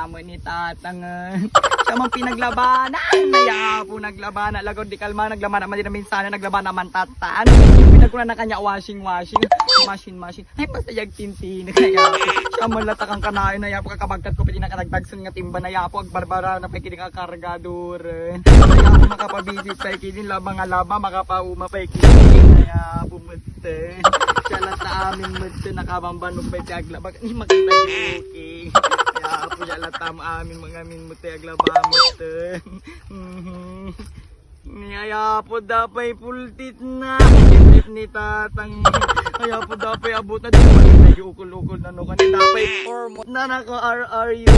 Yamo ni tatangan. Siya mang pinaglabanan. Nayapo naglabanan. Lagod di kalma. Naglabanan naman din namin sana. Naglabanan naman tataan. Pinagkunan na kanya washing. Machine. Ay pasayag tintin. Nayapo. Siya man latakang kanayon. Nayapo kakabagkat ko. Pwede nakadagdagsun nga timba. Nayapo agbarbara na pwede kakargador. Nayapo makapabisit pa ikinin. Labang alaba. Makapauma pa ikinin. Nayapo mute. Siya lata amin mute. Nakabambanog pa itagla. Baka hindi makita yung okay. Kaya po siya latam amin mga min mute. Aglaba mute. Niyaya po dapay pultit na. Ipit ni tatang. Kaya po dapay abot na din. Makita yung ukol-ukol na no. Kani dapay form na naka-RRU.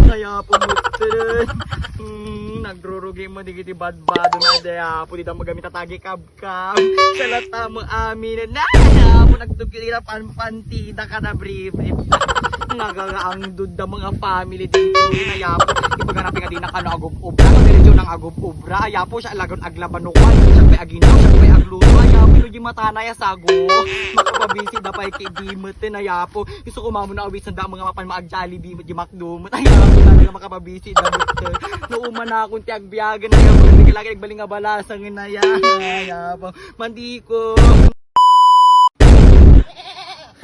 Kaya po mute. Nagrurugi mo di kiti bad-bado na daya po di daw magamit tatagi kab-kab. Sa lata mo amin na po nagtugkira pan-pantida ka na brief. Nagagaangdod da mga family dito. Nayapo, ipaganapin nga din na kano agub-ubra. Kabiridyo ng agub-ubra. Ayapo siya alagon aglabanukan. Siya pa'y aginaw, siya pa'y agluto. Ayapo, inuji mata na ya sago. Makapabisi da pa'y kidimot. Ayapo, gusto ko mamo na awis na da mga mapan maag-jollibee. Di makdumot. Ayapo talaga makapabisi da muto. Nauman na akong tiagbiyagan. Ayapo, lagi nagbaling nga balasang na yan. Ayapo, mandiko.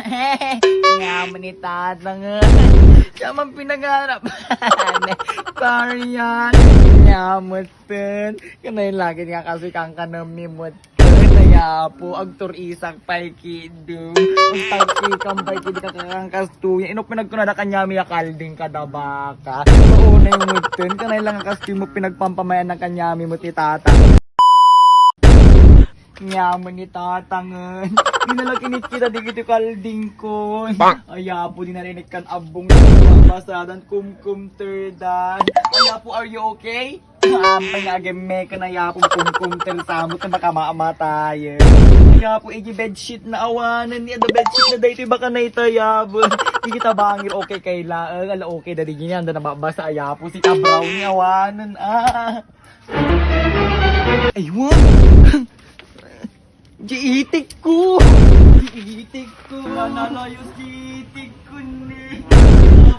Nga manitadang siya man pinagharap. Kariyan. Nyamutin. Kanayin lagi nga kasi kang kanamimot. Kaya po, agtur isak pa'y kido. Ang tagkikang pa'y kido kakakang kastuya. Inok pinagkunada kanyami akalding kadabaka. Maunay mutin. Kanayin lang ang kastuya mo pinagpampamayan ng kanyami mo titata. Nyaman ni tatangan. Di na lang kinit kita di kito kalding ko. Aya po di narinig kan abong basadan kum terdan. Aya po, are you okay? Ampay nga ageme ka na ya po kum ter samot na baka maamatay. Aya po igi bedsheet na awanan niya. The bedsheet na dahito baka na itayabon. Di kita bangir okay kay laang. Ala okay dadi ganyan. Anda nababasa aya po si Kabraw ni awanan. Aywan. Giitik ko! Nalayos giitik ko ni.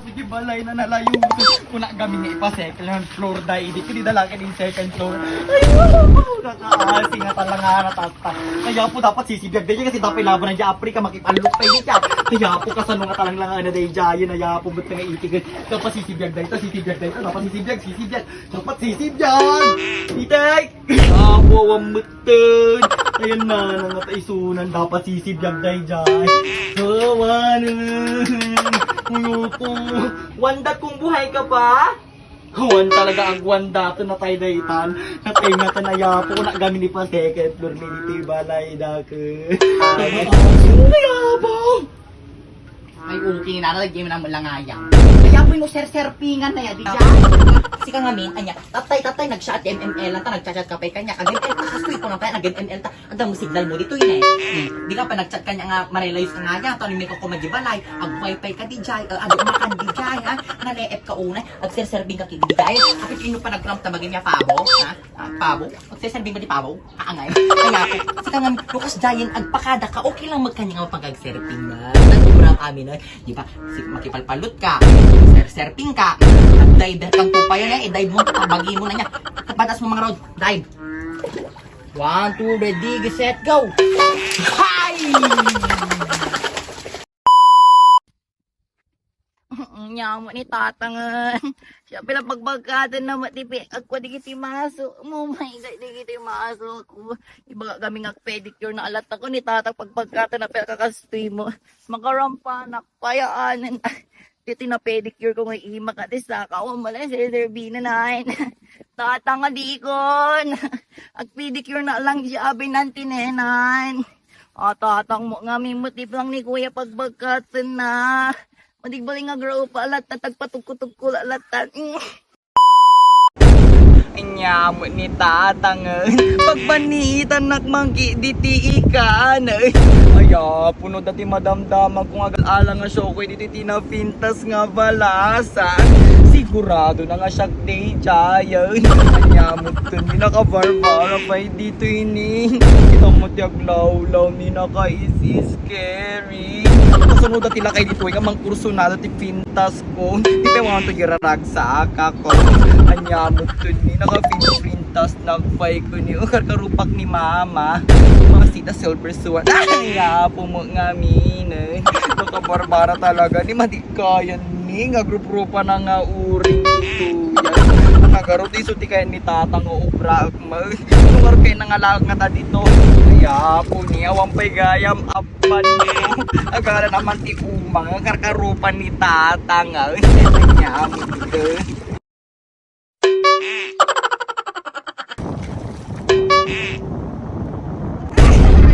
Sige balay na nalayo. Kuna kami nga ipa second floor dahil hindi ko didalagan yung second floor. Ayun! Nakaasi nga talaga natata. Kaya po dapat sisibiyag din kasi dapat laban ng Japri ka makipalok pa yun siya. Kaya po kasano nga talang lang na dahil dyan. Kaya po ba't nga itik. Dapat sisibiyag dahil ito. Dapat sisibiyag. Dapat sisibiyag! Itik! Awawang mutin! Ayan na, nangataysunan, dapat sisibiyag day dyan. Kawanan, po. Wanda kung buhay ka pa? Wan talaga ang wanda to na tayo daytan. Natay nga tanayapo ko na gamin ni pa second floor ni balay dake. Nayapo! Ay okay na nalagyan mo na malangayang. Kaya po yung ser-serpingan na yan, di dyan. Kasi ka nga min, anya, tatay, nag-chat MML lang ta, nag-chat ka pa kanya. Kag-ML ka, kastoy ko lang pa, nag-ML ta. Ang mo signal mo dito yun Di ka pa nag-chat kanya nga, marilayos ka nga yan. Tawin ko magibalay, ag-wifi ka di dyan, umakan di dyan, ha? Nale-F ka una, ag-ser-serving ka kidi dyan. Kapit ino pa nag-prompt na maging niya pabo, ha? Pabo? Ag-ser-serving ba di pabo? Kaangay. Kaya po, kasi ka nga, Lucas Jayan, agpakada ka, okay lang magkanya nga pag-ag-serving na. Nag-ubra kami na, di ba? Makipalpalot ka, ser-serving ka, diver kang tupayan i-dive mo, tabagi mo na niya. Tapatas mo mga road, dive. 1, 2, ready, set, go! Hi! Nyamo ni tatangan. Siya pala pagbagkatan na matipi. Ako di kiti maso. Oh my God, di kiti maso ako. Iba kami nga pedicure na alat ako ni tatang pagbagkatan na pala kakastoy mo. Makarampa na payaanan. Dito na pedicure ko ng ima ka sa kawan mo lang sa Zerbina na tatanga di kon. Ag pedicure na lang siya binantinenan. Tatang mo nga may motif lang ni kuya pagbagkatan na. Madigbaling nga grow pa alat na tagpatugkutug ko alatan. Anyamo ni tatangan. Pagpanitan nakmangki diti ikan. Aya, puno dati madamdaman kung agal-alang nga siya ko diti tinapintas nga balasa. Sigurado na nga siya day jayan. Anyamo to ni naka-barbara pa dito ini. Kita mo tiyag law-law ni naka-is scary. Kasunod at tila kay dito ay kamang kurso na dati pintas ko. Di pa want to girarag sa aka ko. Anyamot to ni naka-pintas nagpay ko ni karkarupak ni mama. Mga sita silver swan. Ay, po mo nga min. Nakabarbara talaga ni madikayan ni nga grup-grupa na nga uring ito. Nagarot iso ti kaya ni tatang o ubra nungar kay nangalag nga ta dito. Kaya po niya wampay gayam apan mo. Agara naman ti umang karkarupan ni tatang. Kanya mo dito.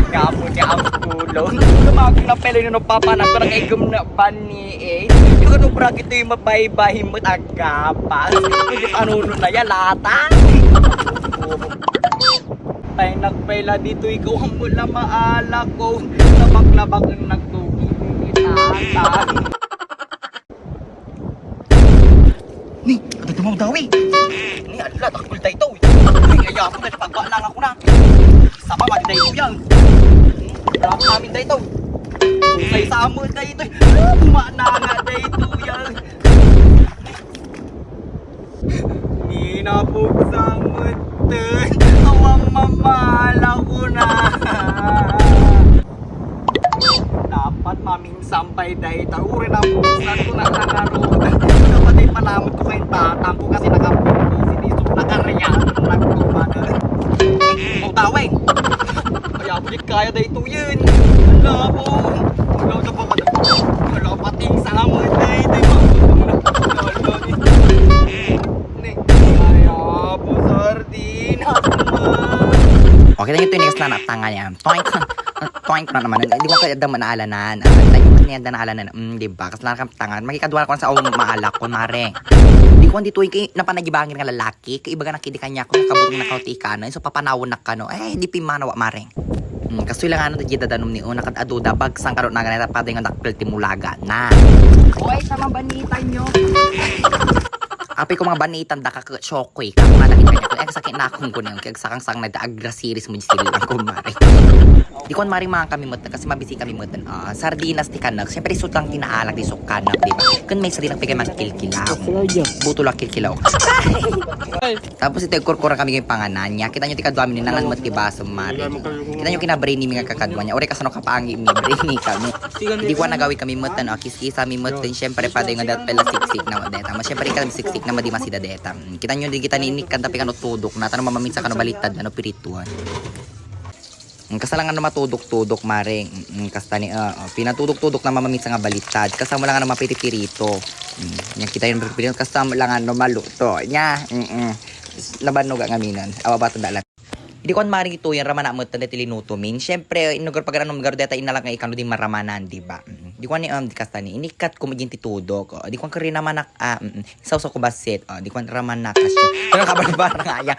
Kamu niya ang kulong. Lumagong na pala nyo papanak ko ng igom na bani eh. Yung ano bra ito yung mabaybay mo't agapas. Hindi panuno na yalata. Tay nagpela dito ikaw ang mula maala ko. Labak-labak ang nagtugin ni tata. Ni, kada tumaw dawi. Ni, ala, takbol tayo ito. Ay, kaya ako dahil pagbalang ako na. Sama mati tayo ito yan. Marami namin tayo ito. Susay sa amon tayo ito. Kumana nga tayo ito yan. Ninapog sa mutin. Awang mamala ko na. Dapat maming sampay tayo ito. Uri na buksan ko na nangaroon. Dapat ay palamot ko kayong tatang ko kasi nakapulo. Sinisok na karya. Nagtumana. O taweng. Kaya po di kaya na ito yun. Wala po. Wala na pa ka. Wala pating sa amoy na ito. Wala ito. Kaya po sardinas naman. Okay lang ito yung next na tanga niya. Toink na naman. Hindi mo kaya daman naalanan. Tayo mo niya naalanan. Diba? Kasi lang kang tanga. Makikadwala ko na sa maalak ko, mare. Di ko hindi tuwing kay napanagibangin nga lalaki. Kay iba nga nakidi kanya ko. Nakabutong nakauti ka na. So papanawon na ka no. Eh, di pimanawa, mare. Kasi lang ano, dito danom ni una kadaduda. Bagsang karot na ganita. Pati nga nakapil timulaga na. Uy, sama banitan nyo. Apay ko mga banitan da kakasyokoy. Kako nga nakita niya ko. Eh, sakit na akong ko niyo. Kaya sakang-sang nagda-agra series mo sila lang ko, mare. Di ko maring mga kami mutan kasi mabisi kami mutan. Sardinas ti kanak. Siyempre isot lang tinaalag di sok kanak, di ba? Kung may sardinas pigay man kilkilaw. Buto lang kilkilaw. Tapos ito kurkura kami yung panganan niya. Kita nyo ti kadwami ni nangan mo ti baso, mare. Kita nyo kinabrain ni mga kakadwa niya. Ore kasano kapaangi mi brain kami. Di ko nagawi kami mutan. Kis-kisa mi mutan. Siyempre pa yung dat pala siksik na madeta. Siyempre kami siksik na madi masida deta. Kita nyo di kita ninik kan tapi kano tudok na. Tanong mamaminsa kano balitad ano pirituan. Kasalangan na matudok-tudok, maring. Kastani, pinatudok-tudok na mamaminsa nga balitad. Kasama lang nga na mapiripirito. Yan kita yung piripirito. Kasama lang nga na maluto. Nya, labanog ang aminan. Awa ba ito dalan? Hindi ko maring ito yung ramana mo ito na tilinutumin. Siyempre, inugar pag anong mga deta inalang nga ikano din maramanan, diba? Di ko ni kastani, inikat ko maging titudok. Di ko rin naman sausaw ko basit. Di ko ramanak. Pero kabarbar nga yan.